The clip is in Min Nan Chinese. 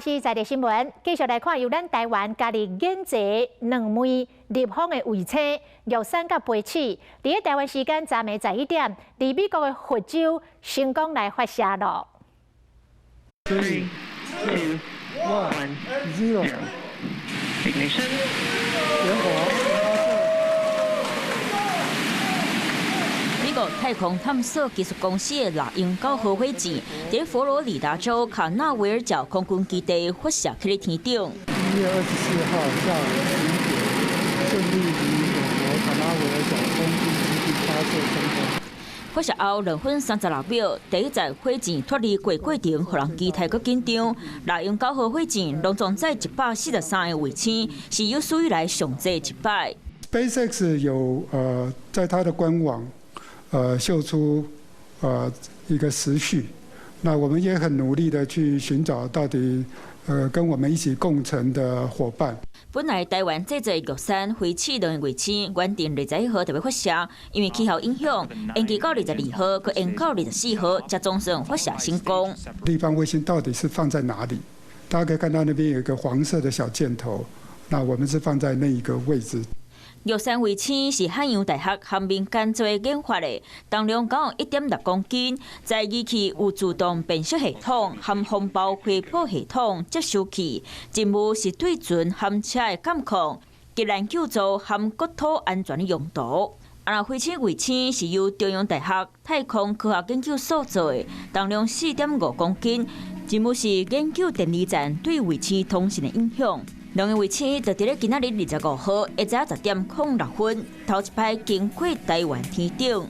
是在地新聞，繼續來看由咱台灣家己研製兩枚立方的衛星玉山佮飛鼠，佇咧台灣時間昨暝11點，佇美國的佛州成功來發射囉。 Three, two, one, zero. Ignition. 點火。美國太空探索技術公司的獵鷹9號火箭，佇佛羅里達州卡納維爾角空軍基地發射去天頂。1月24號下午11點，順利於美國卡納維爾角空軍基地發射成功。發射後2分36秒，第一載火箭脫離過過程，予人期待閣緊張。獵鷹九號火箭攏總載143個衛星，是有史以來上濟一擺。 SpaceX 有在它的官網秀出一個時序，那我們也很努力的去尋找到底跟我們一起共乘的夥伴。本來台灣製作玉山、飛鼠兩个衛星，原定21號就欲發射，因為氣候影響，延期到22號，閣延到24號，才總算發射成功。立方衛星到底是放在哪裡？大家可以看到那邊有一個黃色的小箭頭，那我們是放在那一個位置。玉山衛星是漢陽大學和民間做研發的，重量共1.6公斤，在儀器有自動辨識系統和風暴回報系統接收器，任務是對船和車的監控、急難救助和國土安全的用途。啊，飛鼠衛星是由中央大學太空科學研究所做的，重量4.5公斤，任務是研究電離層對衛星通訊的影響。兩个衛星就佇咧今仔日25號下晝10點06分，頭一擺經過台灣天頂。